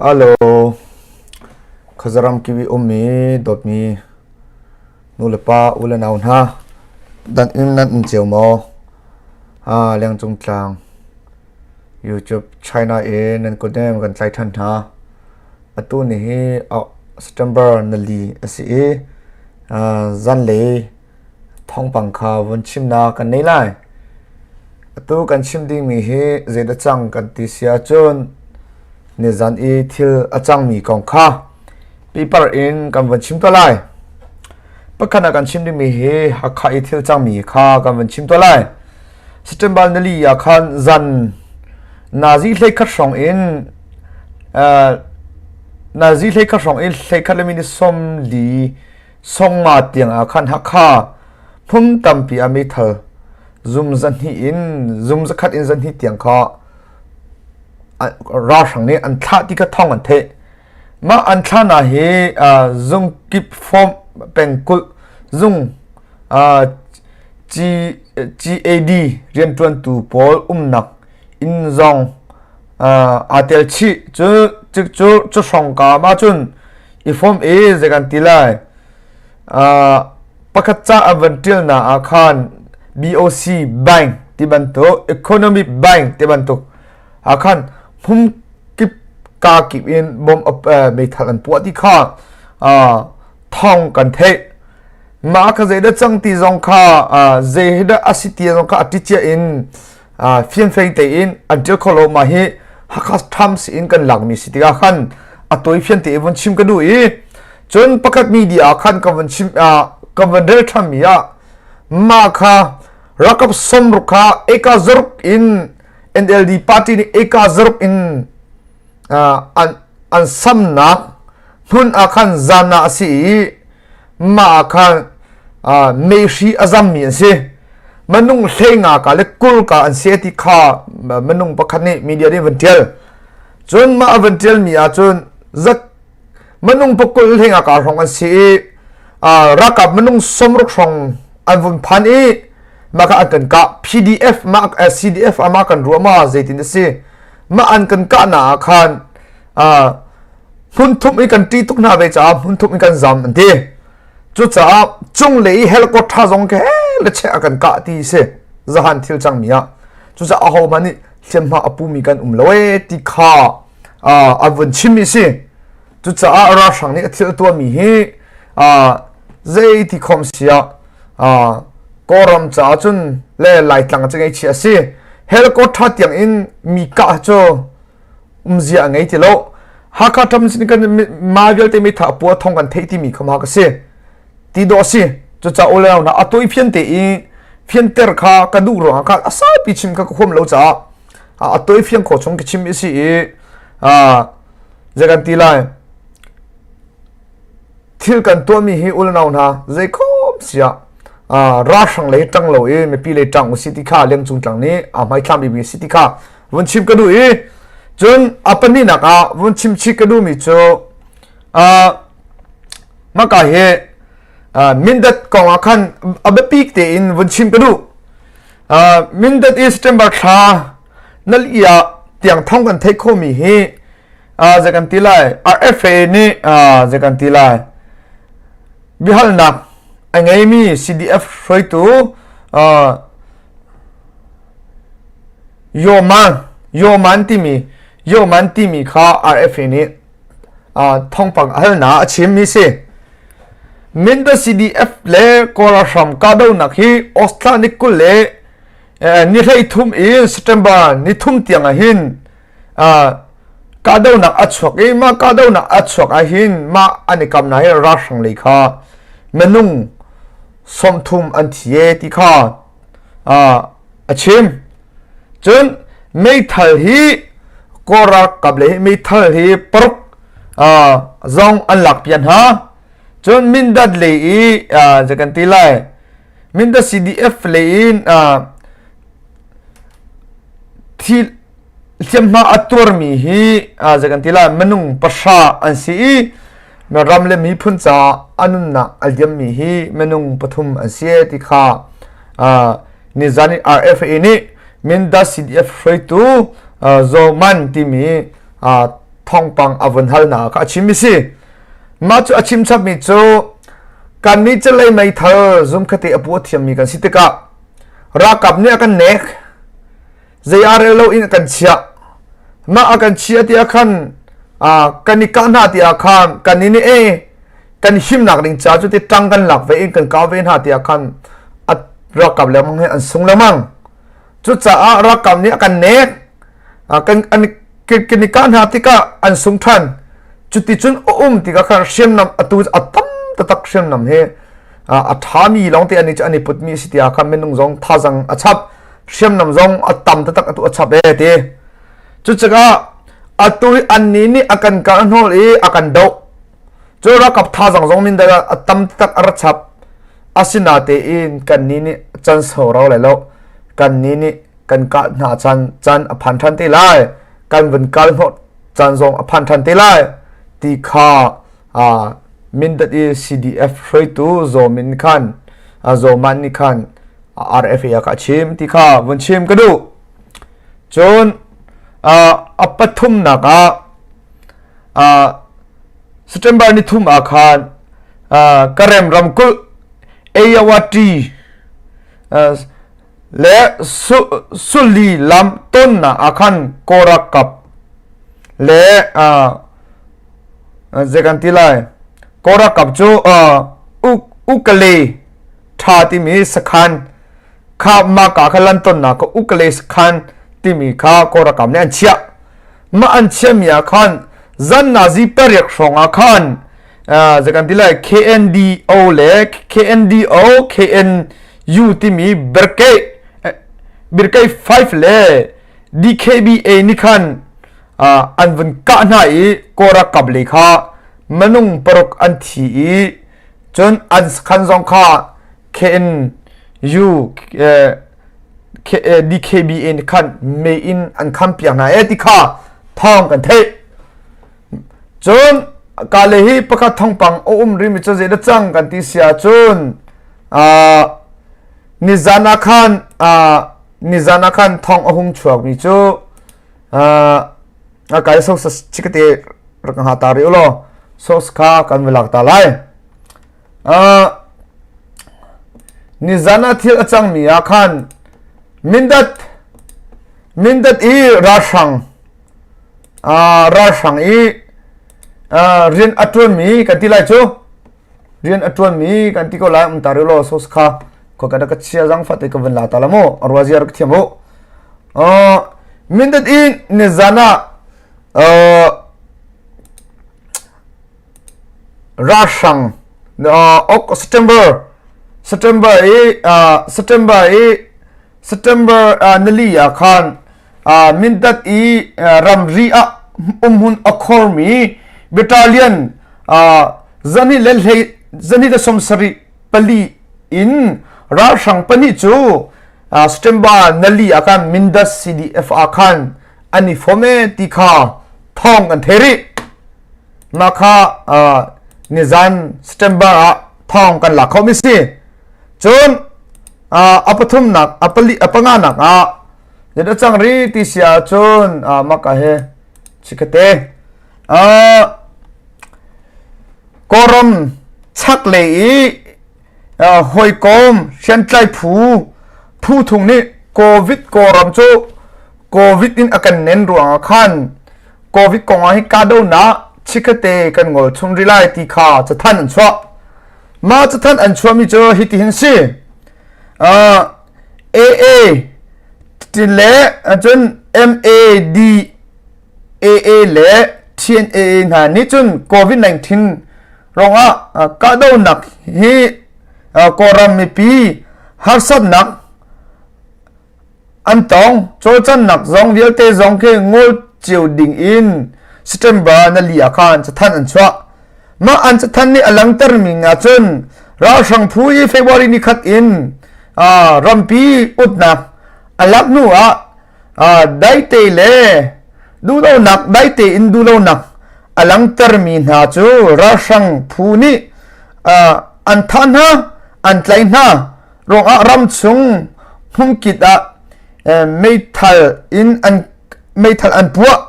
Hello. Khuazaram kip i ummi dawtmi nu le pa u le nau hna dan in nan um cio maw? Ah, Lengcung tlang YouTube China i nan kutnem kan tlai ṭhan hna. Atu ni hi September nali a si i zanlei thawngpang kha vun chimnak kan nei lai. Atu kan chim dingmi hi zeidah cang kan ti si ahcun nizan i thil a cangmi kong kha piper in kan vun chim tuah lai. Pakhat ah kan chim dingmi hi Hakha i thil cangmi kha kan vun chim tuah lai. September nili ah khan zan nazi 11 hrawng in nazi 11 hrawng in 11 le minute 40 Songma tiang ah khan Hakha hmun tampi ah meithal zum zahnih in zum zakhat in zahnih tiang kha ralhrang nih an thlah ti kha thawng an theih. Mah an thlah na hi zung kip form pengkulh zung GAD rianṭuantu pawl umnak inn zong aa tel chih. Cu cu cu hrawng ka ma cun i fawm i zei kan ti lai pakhat ca an van ṭial na ah khan BOC bank ti bantuk economic bank ti bantuk ah khan hmun kip ka kip in bom meithal an puah ti kha thawng kan theih. Mah kha zeidah cang ti zong kha zei dah a si ti zong kha a ti cia in fianfeng tein an ṭial kho lo. Mah hi Hakha Times in kan lakmi si tikah khan a tawi fian te vun chim ka duh i cun pakhat media ah khan ka vun chim ka vun rel ṭhanmi ah mah kha ralkap 60 kha eka zaruk in NLD party nih eka zaruk in an samnak hmun ah khan zan ah a si i mah ah khan meihri a zammi an si. Minung 15 ka le 20 ka an si ti kha minung pakhat nih media nih van ṭial. Cun mah a van ṭialmi ah cun zat minung pakul 15 ka hrawng an si i ralkap minung 60 hrawng an vun phan i mah kha an kan kah. PDF mah CDF ah mah kan ruah ma zeitin a si. Mah an kan kahnak ah khan hmunthum i kan ṭih tuk hna ve caah hmunthum in kan zam an ti. Cucaah cunglei i helicopter zong ke le cheh a kan kah ti si zahan thil cangmi ah. Cucaah ahohmanh nih hliamhma a pumi kan um lo ee ti kha an vun chimmi si. Cucaah ralhrang nih a thil a tuahmi hi zei ti khom si ah Kawlram caah cun le Laitlang ah ngaihchia a si. Helicopter tiang in mi kah cu umzia a ngei ti lo. Hakha ṭam sin kan ma vialte mi tha pua thong kan theih timi kha ma ka si. Ti dawh si. Cucaah u le na a toi fian te i fianter kha ka duh ruangah kha a saupi chim kha ka huam lo caah a toi fiang kho chung ka chim i si i zei kan ti lai. Thil kan tuahmi hi u le nau hna zei khom siah ralhrang lei ṭang lo i mipi lei ṭang u si ti kha lengcung tlang nih a hmaithlam bikmi si ti kha vun chim ka duh i cun a pahnihnak ah vun chim chih ka duhmi cu maka hi Mindat kong ah khan a biapik tein vun chim ka duh. Mindat i September thla nali ah tiang thong kan theih khomi hi zei kan ti lai RFA nih zei kan ti lai biahalnak a ngeimi CDF hruaitu Yoman Yoman timi Yoman timi kha RFA nih thawngpang a halnak a chimmi si. Mindat CDF le Kawl ralhrang kahdohnak hi Australia ni 20 le ni 33 in September ni thum tiang ah hin kahdohnak a chuak i mah kahdohnak a chuak ah hin mah an i kamnak hi ralhrang lei kha minung 30 an thi e ti kha a chim. Cun meithal hi Kawl ralkap le meithal hi paruk zong an lak pian hna. Cun Mindat lei i zei kan ti lai Mindat CDF lei in thil hliamhma a tuarmi hi zei kan ti lai minung 9 an si i ram le miphun caah a nunnak a liammi hi minung pathum an si ti kha nizan i RFA nih Mindat CDF hruaitu Zaw Man timi. thawngpang a vun hal hna kha a chim mi si. Mah cu a chim chapmi cu kannih calei meithal zumkhate a pu a thiammi kan si tikah ralkap nih a kan nek zei ah rel lo in a kan chiah. Mah a kan chiah tiah khan kan i kah hna tiah khan kan nih e kan himnak ding ca cu ti ṭang kan lak ve in kan kau ve hna tiah khan a ralkap lengmang he an sung lengmang. Cucaah ralkap nih a kan nek kan an kan i kah hna tikah an sung ṭhan. Cuticun a um tikah khan hriamnam atu a tam taktak hriamnam he a ṭhami lawngte an i an i putmi a si tiah khan minung zong thazang a chap hriamnam zong a tam taktak atu a chap e ti. Cucaah atu hi annih nih a kan kah hnawl i a kan doh. Cu ralkap thazang zong min a tam taktak a ra chap. Asinatein kannih nih can sau rau lai lo. Kannih nih kan kah hna caan caan a phan ṭhan te lai. Kan vun kal hnawh caan zong a phan ṭhan te lai ti kha Mindat i CDF hruaitu Zaw Min khan Zaw Man nih khan RFA ah ka chim ti kha vun chim ka duh. Cun a pathumnak ah September ni thum ah khan Karem ramkulh Ayawati le Suli lam tonnak ah khan Kawlralkap le zei kan ti lai Kawlralkap cu Ukale ṭha timi sakhan kha mah ka kha lan tonnak ka Ukale sakhan timi kha Kawlralkap nih an chiah. Mah an chiahmi ah khan zan nazi pariat hrawng ah khan zei kan ti lai KNDO le KNDO KNU timi Brigade Brigade 5 le DKBA nih khan an vun kah hna i Kawlralkap lei kha minung paruk an thi i cun an sakhan zong kha KNU DKBA nih khan mei in an kham piak hna e ti kha thawng kan theih. Cun ka le hi pakhat thawngpang a um rimi cu zei dah cang kan ti si ahcun nizan ah khan nizan ah khan thawng a hung chuakmi cu a kai so chikate rak ha ta rih law sos kha kan va lak ta lai. Nizan ah thil a cangmi ah khan Mindat Mindat i ralhrang ralhrang i rian a ṭuanmi kan ti lai cu rian a ṭuanmi kan ti ko lai um ta rih law sos kha khua ka chia zang fate ka vun la ta la mu a rua ziar ka thiam u Mindat i nizan ah Ralhrang September September i September i September nili ah khan Mindat i ramri ah umhmun a khormi battalion zahnih le hlei zahnih le sawmsarih pali in ralhrang pahnih cu September nali ah khan Mindat CDF ah khan an i fom e ti kha thawng an thei rih. Mah kha nizan September ah thawng kan lak khomi si. Cun a pathumnak a pali a panganak ah zeidah cang ri ti si ahcun maka he chikhate Kawlram chaklei i hawikom hriamtlai phu phu thung nih COVID Kawlram cu COVID in a kan nen ruangah khan COVID kong ah hi kahdohnak chikkhatte kan ngol chung rih lai ti kha cathanh an chuah. Mah cathanh an chuahmi cu hitihin si. AA le cun MAD AA le TNAA hna nih cun COVID-19 ruangah kahdohnak hi Kawlram mipi harsatnak an tong. Cawlcannak zong vialte zong khi ngol cio ding in September nali ah khan cathanh an chuah. Mah an cathanh nih a langhtermi ahcun ralhrang phu i February ni khat in rampi utnak a lak hnu ah daite le duhlonak daite in duhlonak a langhtermi hna cu ralhrang phu nih an thah hna an tlaih hna ruangah ramchung hmunkip ah meithal in an meithal an puah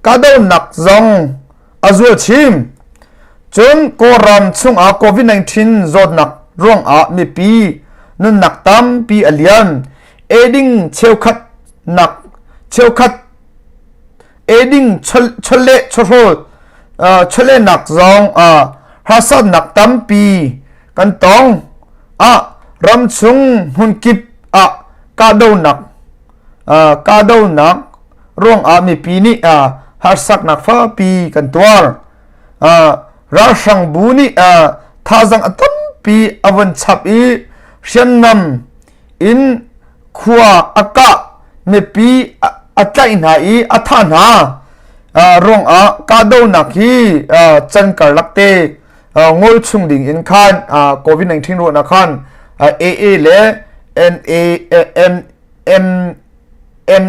kahdohnak zong. A zual chin. Cun Kawlram chungah COVID-19 zawtnak ruangah mipi nunnak tampi a liam. Eiding cheukhat nak cheukhat eiding chawleh chawhrawl chawlehnak zong harsatnak tampi kan tong. Ah ramchung hmunkip ah kahdohnak kahdohnak ruangah mipi nih harsaknak fakpi kan tuar. Ralhrangbu nih thazang a tampi a von chap i hriamnam in khua a kah mipi a tlaih hna i a thah hna ruangah kahdohnak hi can karlak te ngol chung ding in khan COVID-19 ruahnak khan AA le NA M M M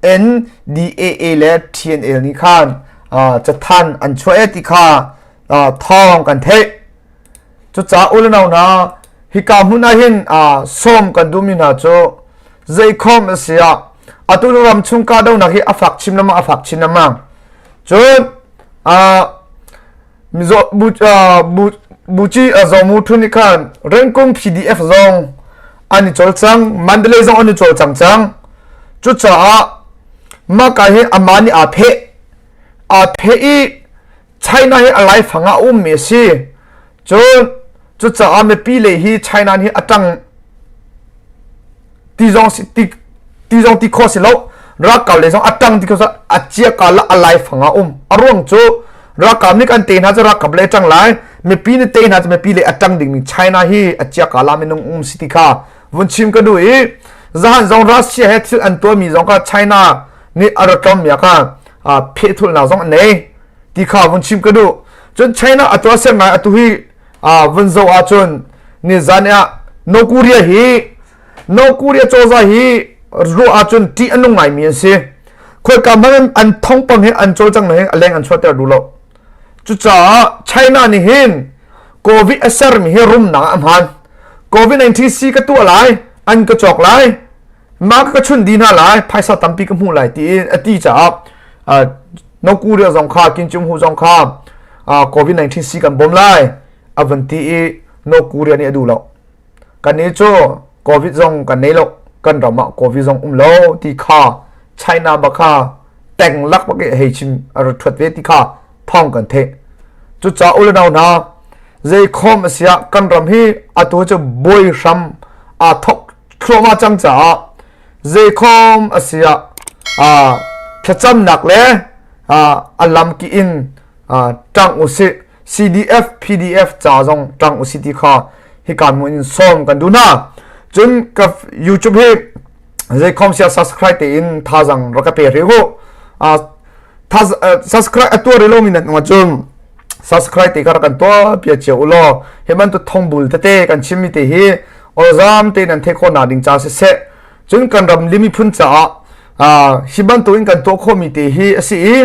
N D A A le TNL nih khan cathan an chuah e ti kha thawng kan theih. Cucaah u le nau hna hika hmun ah hin sawm kan duhmi hna cu zeikhom a si ah atu ram chung kahdohnak hi a fak chin lengmang a fak chin lengmang. Cun Mizo buci Zomu Thun nih khan Rengkung PDF zong an i cawlcang, Mandalay zong an i cawlcang cang. Cucaah mah ka hi amah nih aa pheh. Aa pheh i China hi a laifang ah a ummi a si. Cun cucaah mipi lei hi China hi a ṭang ti zong si ti ti zong ti khawh si lo ralkap lei zong a ṭang ti kho a cia ka la a laifang ah um a ruang cu ralkap nih kan te hna cu ralkap lei ṭang lai mipi nih te hna cu mipi lei a ṭang dingmi China hi a cia ka la minung um si ti kha vun chim ka duh i zahan zong Russia he thil an tuahmi zong kha China nih a rak tlawm mi kha phehthulnak zong an nei ti kha vun chim ka duh cun China a tuahser ngai atu hi vun zoh ahcun nizan ah North Korea hi North Korea cozah hi ruah ahcun ṭih a nung ngaimi an si. Khoika hmanh an thongpang he an cawlcang he a leng an chuahter duh lo. Cucaah China nih hin COVID a sermi hi rumnak ah a hman. COVID-19 si ka tuah lai, an ka cawk lai, mah ka chun di hna lai, phaisa tampi ka hmuh lai ti a ti caah North Korea zong kha Kim Jong Un zong kha COVID-19 si kan bawm lai a van ti i North Korea nih a duh lo. Kannih cu COVID zong kan nei lo kan ram ah COVID zong um lo ti kha China bak kha teng lak bak i hei chim a rat ṭhuat ve ti kha thawng kan theih. Cucaah u le nau hna zei khawm a si ah kan ram hi atu cu buai hram aa thawk thluahmah cang caah zei khawm a si ah thlacamnak le a lamki in ṭang usih CDF PDF ca zong ṭang usih ti kha hika hmun in sawm kan duh hna. Cun ka YouTube hi zeikhom sia subscribe tein thazang rak ka pe rih u. Subscribe a tuah rih lomi nan um ahcun subscribe te kha rak kan tuah pia cio u law hi bantuk thongbul tete kan chimmi te hi awzam te nan theih khawh nak ding ca siseh cun kan ram limi phun caah hi bantuk in kan tuah khawhmi te hi a si i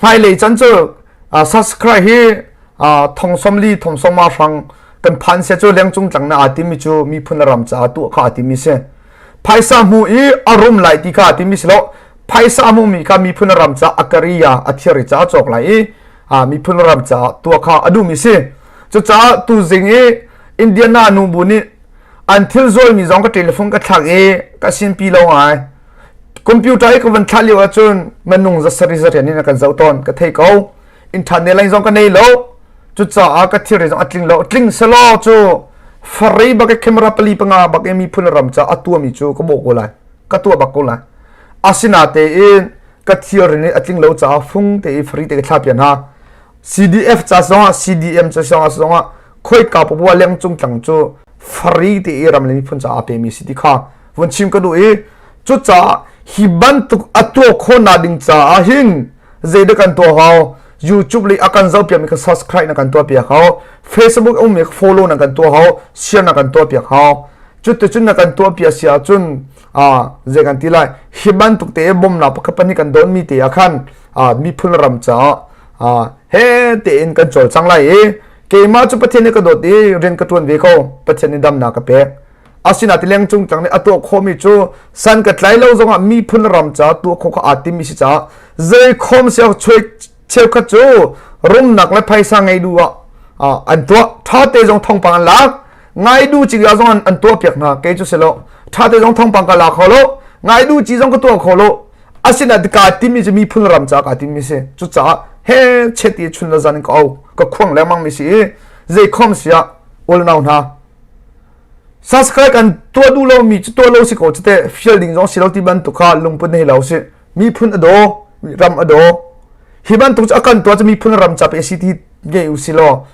hmailei can cu subscribe hi thong somli thong soma hrang kan phan se cu lengcung tlang na aa timi cu miphun le ram caah tuah kha aa timi si phaisa hmu i a rum lai ti kha aa timi si lo phaisa hmu mi kha miphun le ram caah a kariya a thiri caah cawk lai i miphun le ram caah tuah kha a duhmi si cucaah tuzing i Indiana nu bu nih an thil zualmi zong ka telephone ka thlak i ka sinpi lo ngai computer i ka van thlah lio ahcun minung za sari za rian in a kan zoh tawn ka thei ko internet line zong ka nei lo cucaah ka thilri zong a tling lo tling selaw cu farei bak i camera pali panga bak i miphun ram ca a tuahmi cu ka bawh ko lai ka tuah bak ko lai asinatein ka thilri nih a tling lo caah fung te i free te ka thlah pian ha CDF ca zongah CDM ca zongah zongah khoika papoah lengcung tlang cu free te i ram le miphun caah pemi si ti kha vun chim ka duh i cucaah hi bantuk a tuah khawhnak ding caah hin zeidah kan tuah hau YouTube le a kan zoh piakmi kha subscribe na kan tuah piak hau Facebook ummi kha follow na kan tuah hau share na kan tuah piak hau cuticun na kan tuah piak si ahcun zei kan ti lai hi bantuk te bawmnak pakhat pahnih kan donmi te ah khan miphun ram caah he tein kan cawlcang lai i keimah cu Pathian nih ka dawt i rian ka ṭuan ve ko Pathian nih damnak ka pek asinain tileng cung tlang nih a tuah khawhmi cu san ka tlai lo zongah miphun ram caah tuah khawh kha aa timmi si caah zei khom siang chuai Cheukhat cu rumnak le phaisa ngei duh ah an tuah. Ṭha te zong thawngpang an lak. Ngai duh ci zong an tuah piak hna. Kei cu si lo. Ṭha te zong thawngpang ka la kho lo. Ngai duh ci zong ka tuah kho lo. Asinain kaa timi cu miphun ram caah kaa timi si. Cucaah he chet i chun le zan in ka au ka khuang lengmang mi si i zeikhom si ah ulnau hna subscribe kan tuah duh lomi cu tuah lo si ko cute fial ding zong si lo ti bantuk kha lungput nei lo si miphun a daw ram a daw hi bantuk cu a kan tuah cu miphun ram ca pe si ti ngei u si law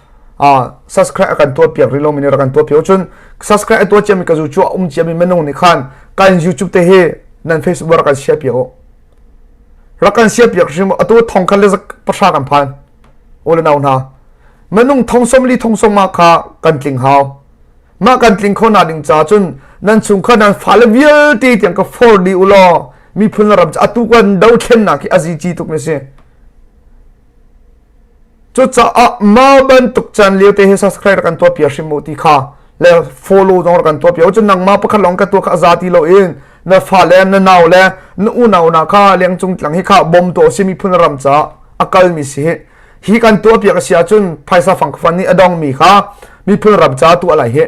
subscribe a kan tuah piak rih lo mi nih rak kan tuah piak cun subscribe a tuah ciami ka zu cu a um ciami minung nih khan kan YouTube te hi nan Facebook rak kan share piak u rak kan share piak hrim atu thong khat le pahra kan phan u le nau hna minung thong som li thong som ma kha kan tling hau mah kan tling kho na ding ca cun nan chungkhar nan fale vialte tiang ka for di u law miphun ram atu kan dothlennak hi azi ci tuk mi si Cucaah mah bantuk caan lio te hi subscribe rak kan tuah piak hrim u ti kha le follow zong rak kan tuah piak cun nangmah pakhat lawng ka tuah kha a za ti lo in na fale na nau le na unau na kha lengcung tlang hi kha bom to si miphun ram ca a kalmi si hi hi kan tuah piak a si ahcun phaisa fang fan nih a dongmi kha miphun ram ca tuah lai hi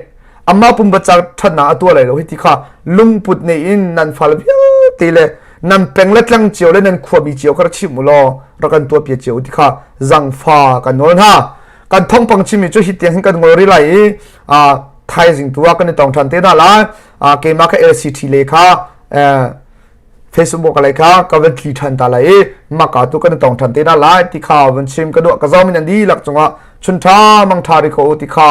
amah pumpat ca ṭhatnak a tuah lai lo hi ti kha lungput nei in nan fale vialte le nan peng le tlang cio le nan khuami cio kha rak chim u law rak kan tuah piak cio ti kha zangfa kan nawl hna kan thongpang chimmi cu hi tiang hin kan ngol rih lai i thaizing tu ah kan i tong ṭhan te hna lai keimah kha LCT le kha Facebook lei kha ka van tli ṭhan ta lai i maka tu kan i tong ṭhan te hna lai ti kha van chim ka duah ka zomi nan dihlak cungah chun ṭha mang ṭha ri kho u ti kha.